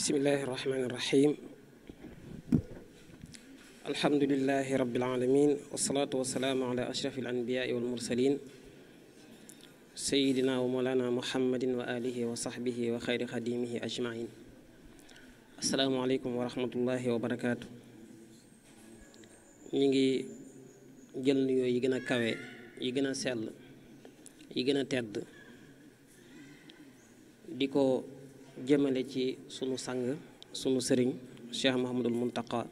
bismillahi irrahmani irrahim alhamdulilahi rabilalamin wasalaatu wasalaamu ala ashrafi alanbiyaai walmursalin sayidina wa molana muhammadin wa alihi wa sahbihi wa xayri xadimihi ajmain asalaamualeykum wa rahmatullahi wa barakaatu. ñu ngi jël nuyoo yi gën a kawe yi gën a sell yi gën a tedd di ko jëmale ci sunu sang sunu sëriñ Cheikh Mouhamadul Muntaqa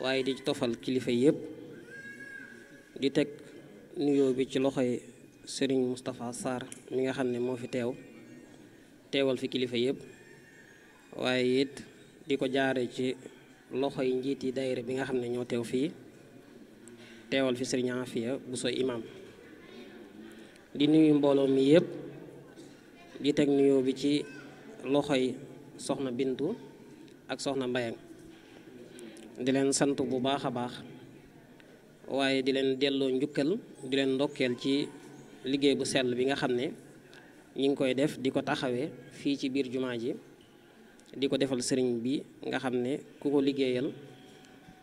waaye di ci tofal kilifa yépp di teg nuyoo bi ci loxoy sëriñ Moustapha Sarr mi nga xam ne moo fi teewal fi kilifa yépp waaye it di ko jaare ci loxoy njiiti daayira bi nga xam ne ñoo teew fii teewal fi sëriñ Afia bu sooy imam di nuyu mbooloo mi yépp di teg nuyoo bi ci loxoy soxna Bintu ak soxna Mbayang di leen sant bu baax a baax waaye di leen delloo njukkal di leen ndokkeel ci liggéey bu sell bi nga xam ne ñi ngi koy def di ko taxawee fii ci biir jumaa ji di ko defal sëriñ bi nga xam ne ku ko liggéeyal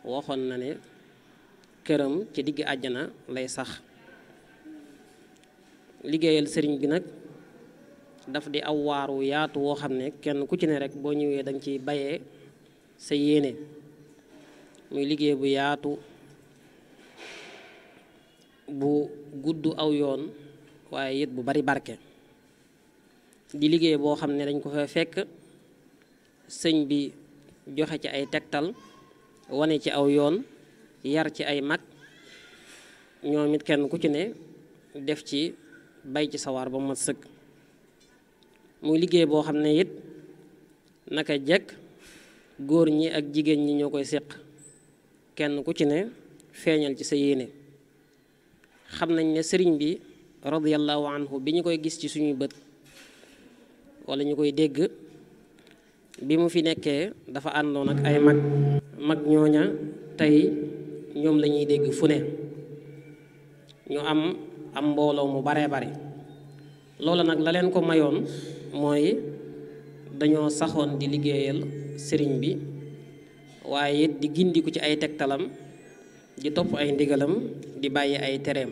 waxoon na ne këram ci digg àjjana lay sax liggéeyal sëriñ bi nag daf di aw waaru yaatu woo xam ne kenn ku ci ne rek boo ñëwee danga ci bayee sa yéene muy liggéey bu yaatu bu gudd aw yoon waaye it bu bari barke di liggéey boo xam ne dañ ko fa fekk sëñ bi joxe ci ay tegtal wane ci aw yoon yar ci ay mag ñoom it kenn ku ci ne def ci bay ci sawar ba mat sëkk muy liggéey boo xam ne it naka jekk góor ñi ak jigéen ñi ñoo koy séq kenn ku ci ne feeñal ci sa yéene xam nañ ne sëriñ bi radiyallahu anhu bi ñu koy gis ci suñuy bët wala ñu koy dégg bi mu fi nekkee dafa àndoon ak ay mag ñooña tey ñoom lañuy dégg fu ne ñu am mbooloo mu baree bare loola nag la leen ko mayoon mooy dañoo saxoon di liggéeyal sëriñ bi waaye it di gindiku ci ay tegtalam di topp ay ndigalam di bàyyi ay tereem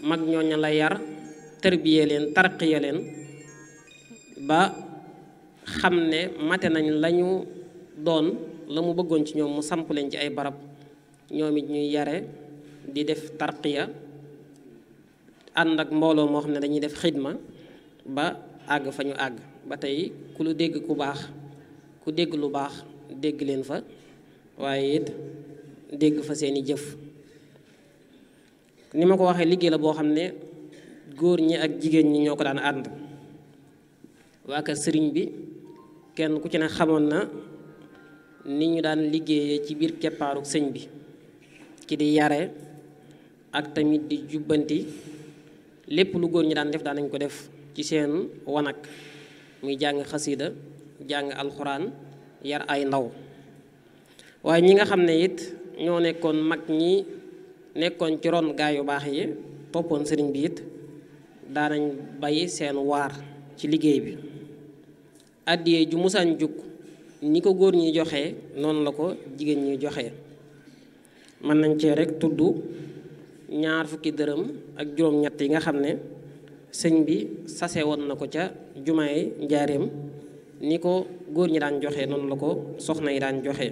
mag ñooña la yar tërbiye leen tarqiya leen ba xam ne mate nañ lañu doon la mu bëggoon ci ñoom mu samp leen ci ay barab ñoom it ñuy yare di def tarqiya ànd ak mbooloo moo xam ne dañuy def xidma ba àgg fa ñu àgg ba tey ku lu dégg ku baax ku dégg lu baax dégg leen fa waaye it dégg fa seeni jëf ni ma ko waxee liggéey la boo xam ne góor ñi ak jigéen ñi ñoo ko daan ànd waa kër sëriñ bi kenn ku ci ne xamoon na ni ñu daan liggéeyee ci biir keppaaruk sëñ bi ci di yare ak tamit di jubbanti lépp lu góor ñi daan def daan nañ ko def ci seen wanag muy jàng xasida jàng alxuraan yar ay ndaw waaye ñi nga xam ne it ñoo nekkoon mag ñi nekkoon ci ron gaa yu baax yi toppoon sëriñ bi it daanañ bay seen waar ci liggéey bi àddiyee ju musaan jug ni ko góor ñi joxe noonu la ko jigéen ñi joxe mën nañ cee rek tudd 20 dërëm ak juróom-ñett yi nga xam ne sëñ bi sase woon na ko ca jumaay njaareem ni ko góor ñi daan joxe noonu la ko soxna yi daan joxe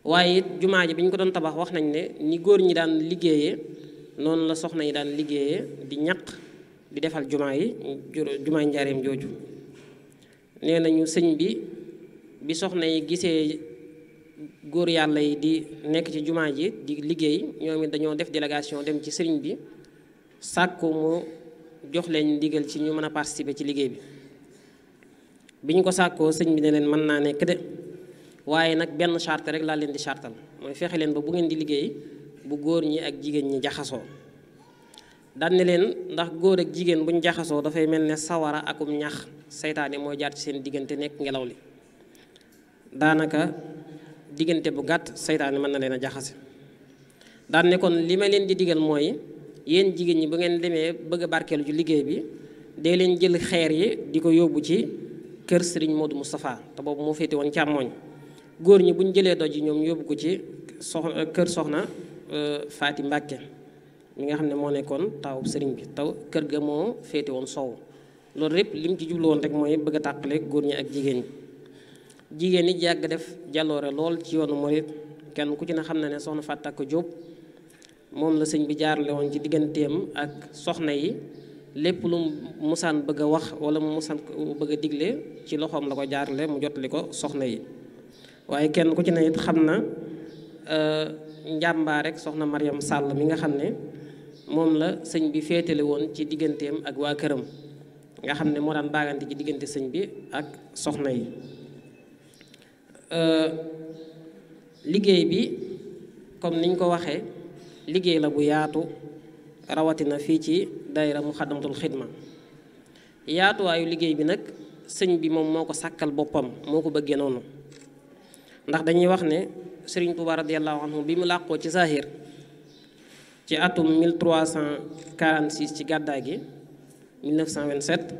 waaye it jumaa ji bi ñu ko doon tabax wax nañ ne ni góor ñi daan liggéeyee noonu la soxna yi daan liggéeyee di ñaq di defal jumaay njaareem jooju nee nañu sëñ bi soxna yi gisee góor yàlla yi di nekk ci jumaa ji di liggéey ñoom it dañoo def délégation dem ci sëriñ bi sàkku mu jox leen ndigal ci ñu mën a participer ci liggéey bi ñu ko sàkkoo sëñ bi ne leen mën naa nekk de waaye nag benn charte rek laa leen di chartal mooy fexe leen ba bu ngeen di liggéey bu góor ñi ak jigéen ñi jaxasoo daan ne leen ndax góor ak jigéen buñ jaxasoo dafay mel ne sawara akum ñax seytaane mooy jaar ci seen diggante nekk ngelaw li daanaka diggante bu gàtt seytaane mën na leen a jaxase daan ne kon li ma leen di digal mooy yéen jigéen ñi bu ngeen demee bëgg a barkeelu ci liggéey bi dee leen jël xeer yi di ko yóbbu ci kër sëriñ Modou Moustapha te boobu moo féete woon càmmooñ góor ñi bu ñu jëlee doj yi ñoom yóbbu ko ci kër soxna Faati Mbàkke mi nga xam ne moo nekkoon taw sëriñ bi taw kër ga moo féete woon sow loolu lépp li mu ci jublu woon rek mooy bëgg a tàqale góor ñi ak jigéen ñi jigéen ñi yàgg def jàlloore lool ci yoonu murit kenn ku ci ne xam na ne soxna Fatou Tàkko Jóob moom la sëñ bi jaarale woon ci digganteem ak soxna yi lépp lu musaan bëgg a wax wala mu musaan bëgg a digle ci loxoom la ko jaarale mu jotali ko soxna yi waaye kenn ku ci ne it xam na njàmbaar rek soxna Mariam Sall mi nga xam ne moom la sëñ bi féetale woon ci digganteem ak waa këram nga xam ne moo daan baagante ci diggante sëñ bi ak soxna yi liggéey bi comme niñ ko waxee liggéey la bu yaatu rawatina fii ci daayira Muxaddamatul Xidma yaatuwaayu liggéey bi nag sëñ bi moom moo ko sàkkal boppam moo ko bëggee noonu ndax dañuy wax ne Sëriñ Tuubaa radiyallahu anhu bi mu làqoo ci Zahir ci atum 1346 ci gàddaay gi 1927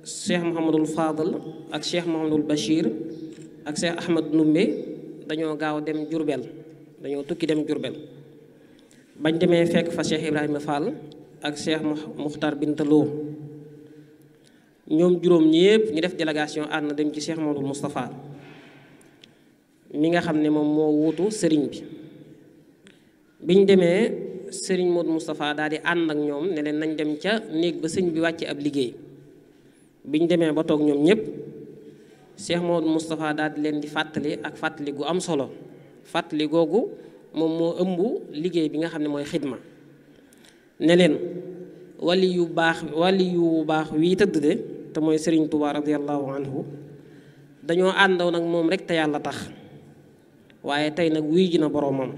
Cheikh Mouhamadul Fadal ak Cheikh Mouhamadul Bachir ak Cheikh Ahmad Numbe dañoo gaaw dem Jurbel dañoo tukki dem Jurbel bañ demee fekk fa Cheikh Ibrahima Fall ak Cheikh Muxtar Bintaloo ñoom juróom ñépp ñu def délégation ànd dem ci Cheikh Mouhamadul Moustapha mi nga xam ne moom moo wuutu sëriñ bi biñ demee sëriñ Modou Moustapha daal di ànd ak ñoom ne leen nañ dem ca néeg ba sëñ bi wàcce ab liggéey biñ demee ba toog ñoom ñépp Cheikh Modou Moustapha daal di leen di fàttali ak fàttali gu am solo fàttali googu moom moo ëmb liggéey bi nga xam ne mooy xidma ne leen wali yu baax wii tëdd de te mooy sëriñ Touba radiyallahu anhu dañoo àndoon ak moom rek te yàlla tax waaye tey nag wuy ji na boroomam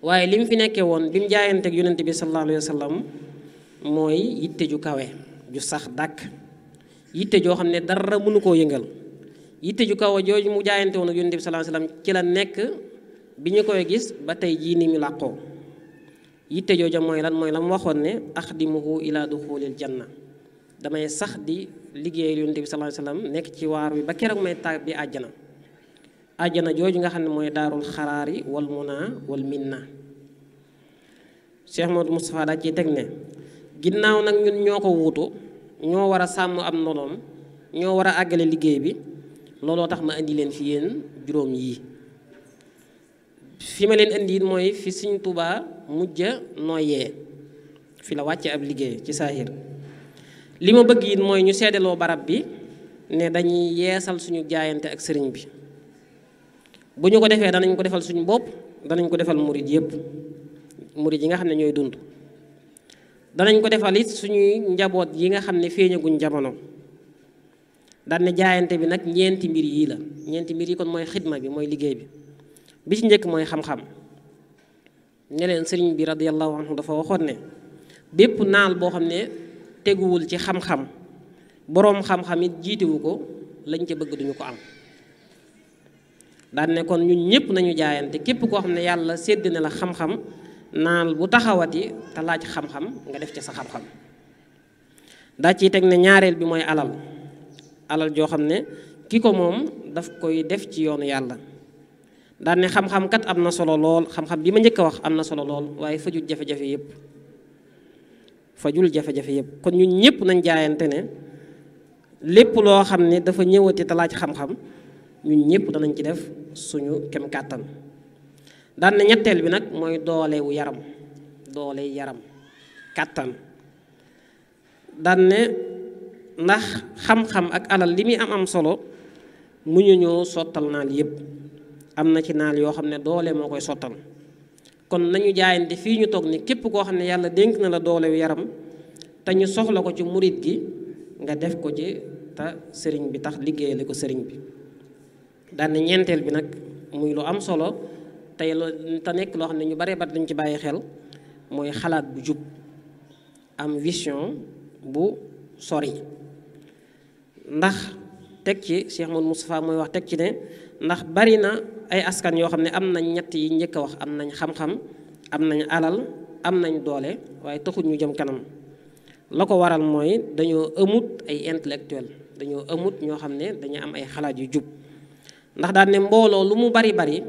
waaye li mu fi nekkee woon bi mu jaayanteeg yonent bi sallallahu alayhi wa sallam mooy yitte ju kawe ju sax dàkk yitte joo xam ne dara mënu koo yëngal yitte ju kawe jooju mu jaayante woon ak yonent bi sallallahu alayhi wa sallam ci la nekk bi ñu koy gis ba tey jii ni mu làqoo yitte jooja mooy lan mooy la mu waxoon ne axdimuhu ila duxulil janna damay sax di liggéeyal yonent bi sallallahu alayhi wa sallam nekk ci waar wi ba keroog may tàbbi àjjana àjjana jooju nga xam ne mooy daarul xaraari wal muna wal minna Cheikh Modou Moustapha daa ciy teg ne ginnaaw nag ñun ñoo ko wuutu ñoo war a sàmm am nonoom ñoo war a àggale liggéey bi looloo tax ma indi leen fi yéen juróom yii fi ma leen indi mooy fi Sëriñ Tuubaa mujja nooyee fi la wàcce ab liggéey ci saahir li ma bëgg it mooy ñu seedeloo barab bi ne dañuy yeesal suñu jaayante ak sëriñ bi bu ñu ko defee danañ ko defal suñu bopp danañ ko defal murid yépp murid yi nga xam ne ñooy dund danañ ko defal it suñuy njaboot yi nga xam ne feeñaguñ jamono daan ne jaayante bi nag ñeenti mbir yii la ñeenti mbir yi kon mooy xidma bi mooy liggéey bi ci njëkk mooy xam-xam ne leen sëriñ bi radiyallahu anhu dafa waxoon ne bépp naal boo xam ne teguwul ci xam-xam boroom xam-xam it jiitewu ko lañ ca bëgg duñu ko am daan ne kon ñun ñëpp nañu jaayante képp koo xam ne yàlla sédd na la xam-xam naal bu taxawati te laaj xam-xam nga def ci sa xam-xam daa ciy teg ne ñaareel bi mooy alal joo xam ne ki ko moom daf koy def ci yoonu yàlla daan ne xam-xam kat am na solo lool xam-xam bi ma njëkk a wax am na solo lool waaye fajul jafe-jafe yépp kon ñun ñëpp nañ jaayante ne lépp loo xam ne dafa ñëwati te laaj xam-xam ñun ñëpp danañ ci def suñu kem kàttan daan na ñetteel bi nag mooy doole yaram kàttan daan ne ndax xam-xam ak alal li muy am solo mu ñu ñoo sottal naal yépp am na ci naal yoo xam ne doole moo koy sottal kon nañu jaayante fii ñu toog ni képp koo xam ne yàlla dénk na la doole yaram te ñu soxla ko ci murit gi nga def ko ci te sëriñ bi tax liggéeyale ko sëriñ bi daan na ñeenteel bi nag muy lu am solo te nekk loo xam ne ñu baree bat dañ ci bàyyi xel mooy xalaat bu jub am vision bu sori ndax teg ci Cheikh Modou Moustapha mooy wax teg ci ne ndax bari na ay askan yoo xam ne am nañ ñett yi njëkk a wax am nañ xam-xam am nañ alal am nañ doole waaye taxul ñu jëm kanam la ko waral mooy dañoo amut ay intellectuel, dañoo amut ñoo xam ne dañu am ay xalaat yu jub. ndax daan ne mbooloo lu mu bari bari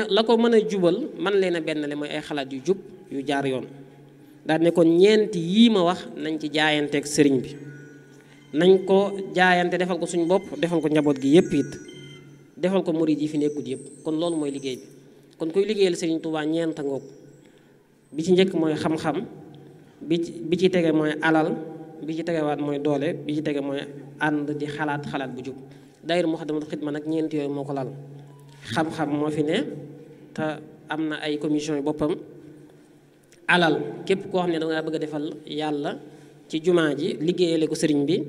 la ko mën a jubal man leen a benn le mooy ay xalaat yu jub yu jaar yoon. daan ne kon ñeenti yii ma wax nañ ci jaayanteeg sëriñ bi, nañ ko jaayante defal ko suñu bopp, defal ko njaboot gi yëpp it, defal ko murid yi fi nekkut yëpp. kon loolu mooy liggéey bi. kon kuy liggéeyal sëriñ Tuubaa ñeenta ngoog. bi ci njëkk mooy xam-xam, bi ci tege mooy alal, bi ci tegewaat mooy doole, bi ci tege mooy ànd di xalaat bu jub. daayira Moukhaddamatoul Khidma nag ñeenti yooyu moo ko lal. xam-xam moo fi ne te am na ay commission yu boppam. alal képp koo xam ne dangaa bëgg a defal yàlla ci jumaa ji liggéeyale ko sëriñ bi.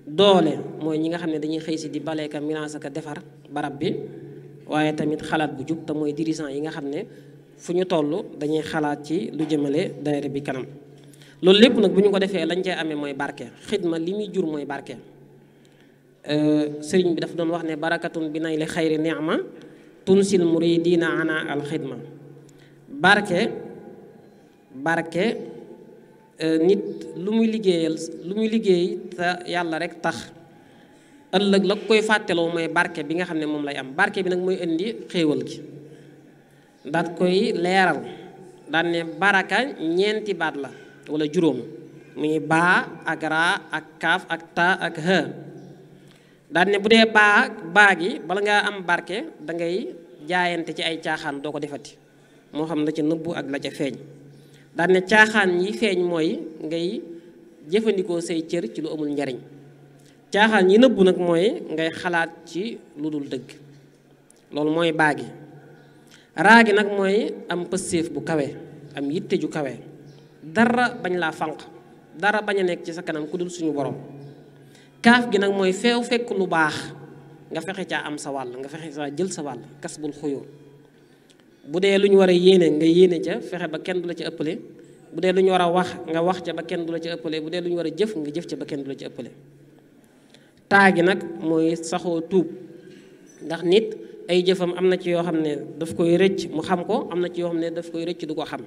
doole mooy ñi nga xam ne dañuy xëy si di baleeka minaasa ka defar barab bi. waaye tamit xalaat bu jub te mooy dirigeant yi nga xam ne fu ñu toll dañuy xalaat ci lu jëmale daayira bi kanam. loolu lépp nag bu ñu ko defee lañ cee amee mooy barke. xidma li muy jur mooy barke. sëriñ bi dafa doon wax ne barakatun bi nay li xayri ni'ma tunsil muridina ana al xidma. barke nit lu muy liggéey te yàlla rek tax ëllëg la koy fàtteloo mooy barke bi nga xam ne moom lay am. barke bi nag mooy indi xéewal gi. daat koy leeral daan ne baraka ñeenti baat la wala juróom, muy baa ak raa ak kaaf ak taa ak ha. daan ne bu dee baa gi bala ngaa am barke da ngay jaayante ci ay caaxaan doo ko defati, moo xam la ca nëbbu ak la ca feeñ. daan ne caaxaan yi feeñ mooy ngay jëfandikoo say cër ci lu amul njariñ. caaxaan yi nëbbu nag mooy ngay xalaat ci lu dul dëgg. loolu mooy baa gi. raa gi nag mooy am pësséef bu kawe, am yitte ju kawe, dara bañ laa fànq, dara bañ a nekk ci sa kanam ku dul suñu borom. kaaf gi nag mooy feew fekk lu baax nga fexe caa am sa wàll, nga fexe saa jël sa wàll, kas bul xuyóor. bu dee lu ñu war a yéene nga yéene ca fexe ba kenn du la ca ëppale. bu dee lu ñu war a wax nga wax ca ba kenn du la ca ëppale. bu dee lu ñu war a jëf nga jëf ca ba kenn du la ca ëppale. taa gi nag mooy saxoo tuub, ndax nit ay jëfam am na ci yoo xam ne daf koy rëcc mu xam ko, am na ci yoo xam ne daf koy rëcc du ko xam.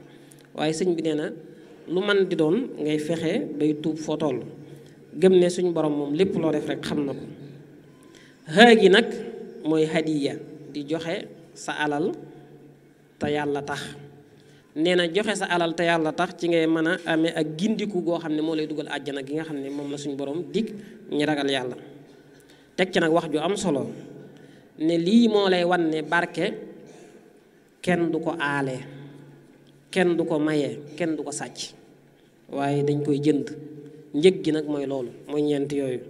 waaye sëñ bi nee na lu man di doon ngay fexe bay tuub foo toll, gëm ne suñu borom moom lépp loo def rek xam na ko. xaa gi nag mooy hadiya, di joxe sa alal te yàlla tax. nee na joxe sa alal te yàlla tax ci ngay mën a amee ak gindiku goo xam ne moo lay dugal àjjana gi nga xam ne moom la suñu borom dig ñi ragal yàlla. teg ci nag wax ju am solo ne lii moo lay wan ne barke kenn du ko aale, kenn du ko maye, kenn du ko sàcc, waaye dañ koy jënd. njëg gi nag mooy loolu, mooy ñeent yooyu.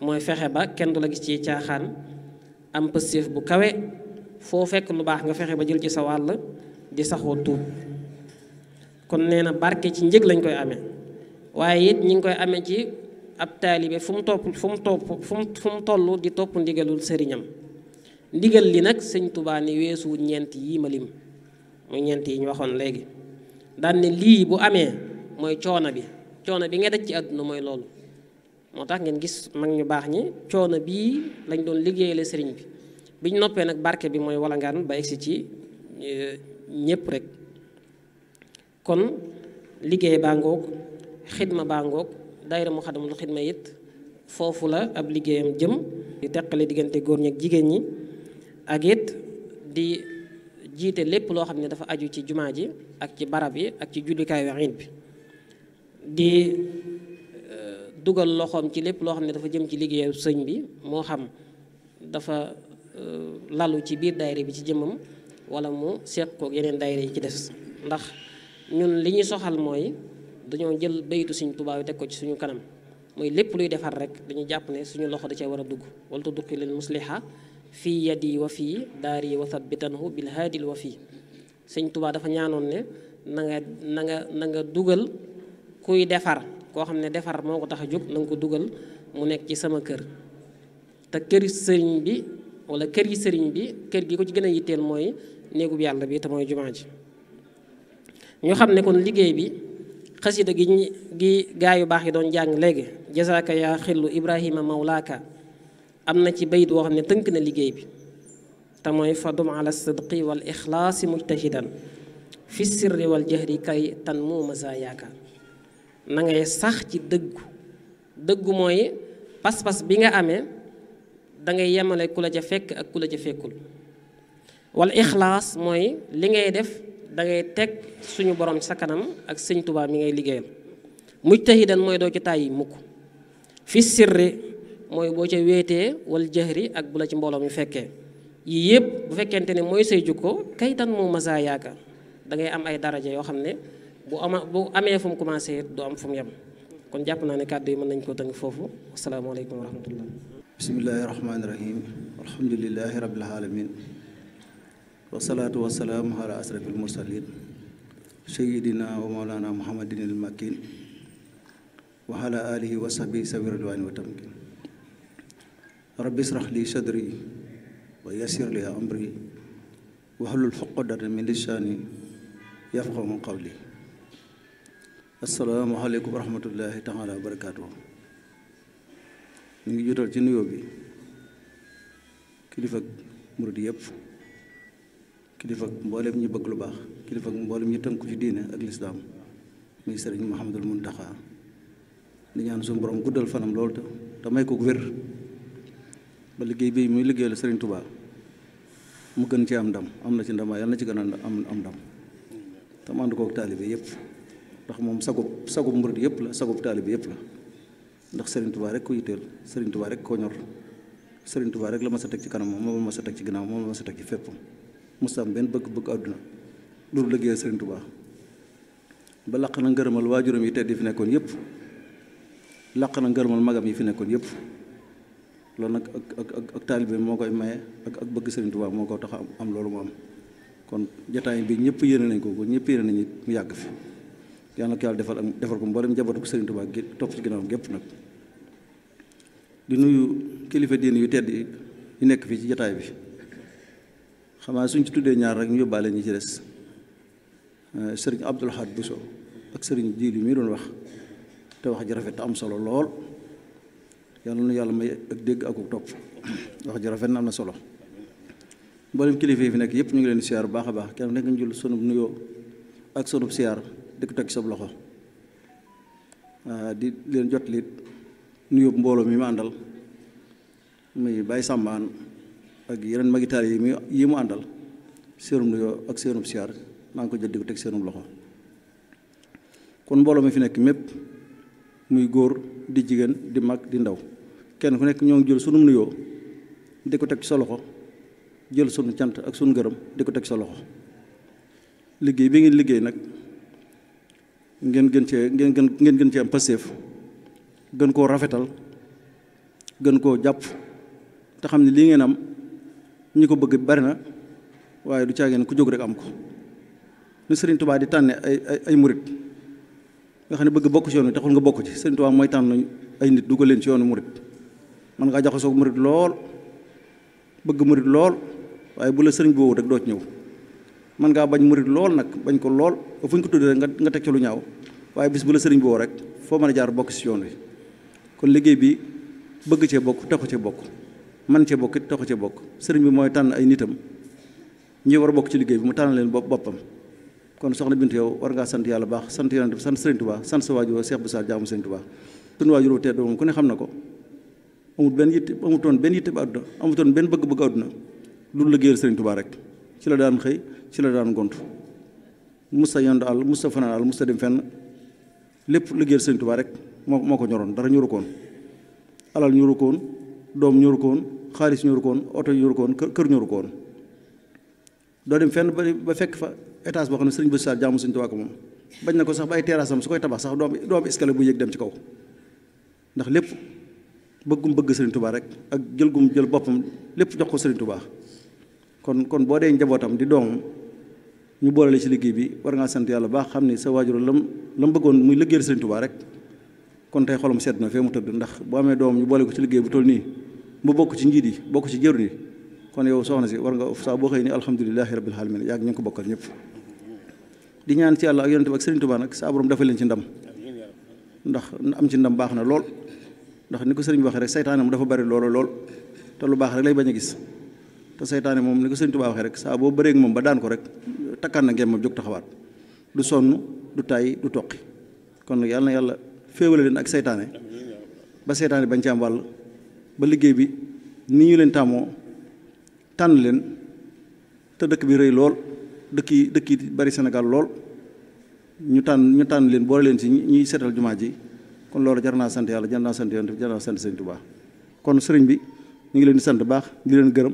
mooy fexe ba kenn du la gis ci caaxaan, am pëstéef bu kawe, foo fekk lu baax nga fexe ba jël ci sa wàll, di saxoo tuub. kon nee na barke ci njëg lañ koy amee, waaye it ñi ngi koy amee ci ab taalibe fu mu toll di topp ndigalul sëriñam. ndigal li nag sëñ Tuubaa ni weesu ñeent yii ma lim, muy ñeent yi ñu waxoon léegi. daan ne lii bu amee mooy coono bi nga daj ci àdduna mooy loolu. moo tax ngeen gis mag ñu baax ñi coono bii lañ doon liggéeyale sëriñ bi. biñ noppee nag barke bi mooy walangaan ba egsi ci ñépp rek. kon liggéey baa ngoog, xidma baa ngoog. daayira Moukhaddamatoul Khidma it foofu la ab liggéeyam jëm, di teqale diggante góor ñi ak jigéen ñi, ak it di jiite lépp loo xam ne dafa aju ci jumaa ji ak ci barab yi ak ci jullikaayu iid bi, di dugal loxoom ci lépp loo xam ne dafa jëm ci liggéeyu sëñ bi, moo xam dafa lalu ci biir daayira bi ci jëmmam wala mu seq kook yeneen daayira yi ci des. ndax ñun li ñuy soxal mooy dañoo jël baytu Sëñ Tuubaa yi teg ko ci suñu kanam, mooy lépp luy defar rek dañuy jàpp ne suñu loxo da cee war a dugg. wala tudduqi lil musliha fii yadi wa fii daari wa thabbitanhu bil haadil wa fii. Sëñ Tuubaa dafa ñaanoon ne na nga dugal kuy defar, koo xam ne defar moo ko tax a jóg, na nga ko dugal mu nekk ci sama kër. te kër sëriñ bi wala kër yi sëriñ bi, kër gi ko ci gën a yitteel mooy néegub yàlla bi te mooy jumaa ji. ñu xam ne kon liggéey bi xasida gi gaa yu baax yi doon jàng léegi, jazaaka yaa xillu ibrahima mawlaaka, am na ci bayit woo xam ne tënk na liggéey bi te mooy fadum ala sidqi wal ixlaasi mujtahidan fi sirri wal jahri kay tan mu masaayaaka. na ngay sax ci dëggu mooy pas-pas bi nga amee da ngay yemale ku la ca fekk ak ku la ca fekkul. wala ixlaas mooy li ngay def da ngay teg suñu borom sa kanam ak sëñ Tuubaa mi ngay liggéeyal. mujtahidan mooy doo ci tàyyi mukk. fi sirri mooy boo ca wéetee wal jahri ak bu la ci mbooloo mi fekkee. yii yëpp bu fekkente ne mooy say jukko kaytan moo masa yaaka da ngay am ay daraja yoo xam ne bu amee fu mu commencé du am fu mu yem. kon jàpp naa ne kàddu yi mën nañ koo tënk foofu asalaamaaleykum wa rahmatullah. bismillahi rahmaani rahim alhamdulilahi rabbil alamin wasalaatu wasalaamu ala asrafil mursalin sayidina wa mawlana muhammadin il makin wa ala alihi wa sahbihi sawi ridwani wa tamkin rabbi israh li sadri wa yassir li amri wahlul uqdatan min lisani yafqahu qawli. asalaamaaleykum wa rahmatullahi taala wa barakaatu. ñu ngi jotal ci nuyoo bi kilifa murid yëpp, kilifa mboolem ñi bëgg lu baax, kilifa mboolem ñi tënku ci diine ak lislaam muy sëriñ Muhammadul Muntaxa di ñaan suñu borom guddal fanam loolu te may ko wér ba liggéey bi muy liggéeyal sëriñ Tuubaa mu gën ci am ndam, am na ci ndam yàlla na ci gën a am ndam te mu ànd kook taalibe yëpp. ndax moom sagub murid yëpp la, sagub taalibe yëpp la, ndax Serigne Touba rek ko yitteel, Serigne Touba rek ko ñor, Serigne Touba rek la ma sa teg ci kanam moom la ma sa teg ci ginnaaw moom la ma sa teg ci fépp. musta am benn bëgg-bëgg àdduna loolu liggéeyal Serigne Touba ba laq na ngërëmal waajuram yi tedd yi fi nekkoon yëpp, laq na ngërëmal magam yi fi nekkoon yëpp. loolu nag ak taalibe moo koy maye ak bëgg Serigne Touba moo ko tax am loolu mu am. kon jotaay bi ñëpp yéene nañ ko ñëpp yéene nañu mu yàgg fi. yàlla na ko yàlla defal ko mboolem njabootu ko Serigne Touba gi topp ci ginnaawam gépp nag. di nuyu kilifa diine yu tedd yi nekk fii ci jataay bi. xamaa suñ ci tuddee ñaar rek ñu yóbbaale ñi ci des. Serigne Abdoul Ahad Bousso ak Serigne Djili mi doon wax te wax ji rafet te am solo lool. yàlla na yàlla may ak dégg ak topp wax ji rafet na am na solo. mboolem kilifa yi fi nekk yëpp ñu ngi leen di siyaar bu baax a baax kenn nekk ñu jël sunu nuyoo ak sunu siyaar di ko teg ci sa loxo. di leen jot li nuyoo mbooloo mi mu àndal muy Baye Sambaan ak yeneen magitaal yi mu àndal seenum nuyoo ak seenum siyaar maa ngi ko jël di ko teg seenum loxo. kon mbooloo mi fi nekk mépp muy góor di jigéen di mag di ndaw kenn ku nekk ñoo ngi jël sunu nuyoo di ko teg ci sa loxo, jël sunu cant ak sunu ngërëm di ko teg sa loxo. liggéey bi ngeen liggéey nag ngeen gën cee am passeef gën koo rafetal gën koo jàpp te xam ne lii ngeen am ñi ko bëgg bari na waaye du caageen ku jóg rek am ko. ni Serigne Touba di tànne ay murit nga xam ne bëgg bokk ci yoon wi taxul nga bokk ci. Serigne Touba mooy tànn ay nit dugal leen ci yoonu murit. man ngaa jaxasoo murit lool bëgg murit lool waaye bu la sëriñ boobu rek doo ci ñëw. man ngaa bañ murit lool nag bañ ko lool ba fu ñu ko tuddee nga teg ci lu ñaaw waaye bis bu la sëriñ boobu rek foo mën a jaar bokk ci yoon wi. kon liggéey bi bëgg cee bokk taxu cee bokk, man cee bokk it taxu cee bokk. sëriñ bi mooy tànn ay nitam ñi war a bokk ci liggéey bi mu tànn leen boppam. kon soxna Bintu yow war ngaa sant yàlla baax sant yonent bi sant Serigne Touba sant sa waajur Cheikh Boussa jaamu Serigne Touba. sunu waajur tedd moom ku ne xam na ko amutoon benn yitte ba àdduna amutoon benn bëgg-bëgg àdduna lu liggéeyal Serigne Touba rek ci la daan xëy ci la daan gont. musta yondu àll musta fanaan àll musta dem fenn lépp liggéeyal Serigne Touba rek moo ko ñoroon. dara ñoru koon alal ñoru koon doom ñoru koon xaalis ñoru koon oto ñoru koon kër ñoru koon. doo dem fenn ba fekk fa étage boo xam ne Serigne Boussa jaamu Serigne Touba ko moom bañ na ko sax ba ay terrasse am su koy tabax sax doo am escalier bu yéeg dem ci kaw ndax lépp bëggum bëgg Serigne Touba rek ak jël boppam lépp jox ko Serigne Touba. kon boo dee njabootam di doomam ñu boolele ci liggéey bi war ngaa sant yàlla baax xam ni sa waajur lam bëggoon muy liggéeyal Serigne Touba rek. kon tey xolam sedd na fee mu tëdd ndax boo amee doomam ñu boole ko ci liggéey bu toll nii mu bokk ci njiit yi bokk ci jëru ni kon yow soxna si war nga saa boo xëy ni alhamdulilahi rabbil alamin yaa ngi ñu ngi ko bokkal ñëpp. di ñaan ci yàlla ak yonent bi ak Serigne Touba nag saa borom dafa leen ci ndam ndax am ci ndam baax na lool ndax ni ko Serigne bi waxee rek saytaane moom dafa bari lool te lu baax rek lay bañ a gis. te saytaane moom ni ko Serigne Touba waxee rek saa boo bëreeg moom ba daan ko rek takkaan na ngeen moom jóg taxawaat du sonn du tàyyi du toqi kon nag yàlla na yàlla féewale leen ak seytaane ba seytaane bañ ci am wàll ba liggéey bi ni ñu leen tàmmoo tànn leen te dëkk bi rëy lool dëkk yi bari Sénégal lool ñu tànn leen boole leen ci ñuy seetal jumaa ji kon loolu jar naa sant yàlla jar naa sant Yonent bi jar naa sant Sëriñ Tuubaa kon sëriñ bi ñu ngi leen di sant baax di leen gërëm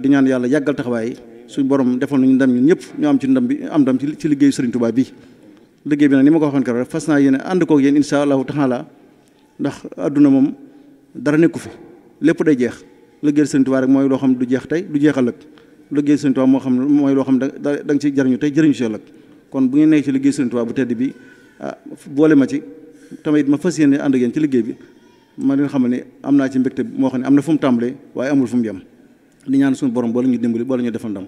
di ñaan yàlla yàggal taxawaay suñ borom defal nañu ndam ñun ñëpp ñu am ci ndam bi am ndam ci liggéeyu Sëriñ Tuubaa bi liggéey bi nag ni ma ko waxoon keroog rek fas naa yéene ànd koog yéen insha allahu taala ndax àdduna moom dara nekku fi lépp day jeex liggéey Sëriñ Tuubaa rek mooy loo xam du jeex tey du jeex ëllëg liggéey Sëriñ Tuubaa moo xam mooy loo xam da nga ci jariñu tey jëriñu si ëllëg kon bu ngeen nekk ci liggéey Sëriñ Tuubaa bu tedd bi boole ma ci tamit ma fas yéene ànd ak yéen ci liggéey bi ma leen xamal ne am naa ci mbégte moo xam ne am na fu mu tàmbalee waaye amul fu mu yem di ñaan suñu borom boole ñu dimbali boole ñu defal ndam